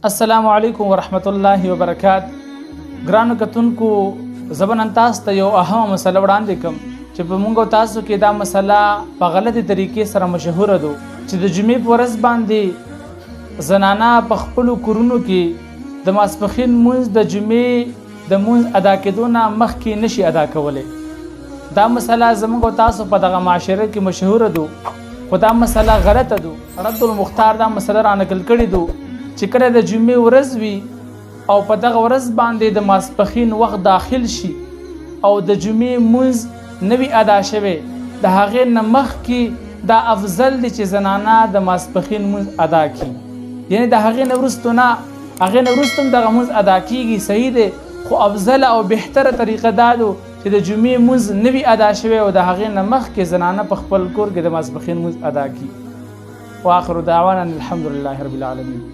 السلام علیکم ورحمت الله وبرکات. ګرانو کتونکو، زه به نن تاسو ته یو اهمه مسله وړاندې کوم چې په موږ او تاسو کې دا مسله په غلطې طریقې سره مشهوره ده چې د جمعې په ورځ باندې زنانه په خپلو کورونو کې د ماسپښین لمونځ د جمعې د لمونځ ادا کېدو نه مخکې نشي ادا کولی. دا مسله زموږ او تاسو په دغه معاشره کې مشهوره ده، خو دا مسله غلطه ده. رد المختار دا مسله را نقل کړې ده چې کله د جمعې ورځ وي او په دغه ورځ باندې د ماسپښین وخت داخل شي او د جمعې لمونځ نه وي ادا شوی، د هغې نه مخکې دا افضل دی چې زنانه د ماسپښین لمونځ ادا کړي، یعنې د هغې نه وروسته نه، هغې نه وروسته هم دغه لمونځ ادا کیږي، صحیح دی، خو افضله او بهتره طریقه دا ده چې د جمعې لمونځ نه وي ادا شوی او د هغې نه مخکې زنانه په خپل کور کې د ماسپښین لمونځ ادا کړي. واخر دعوانا الحمد لله رب العالمین.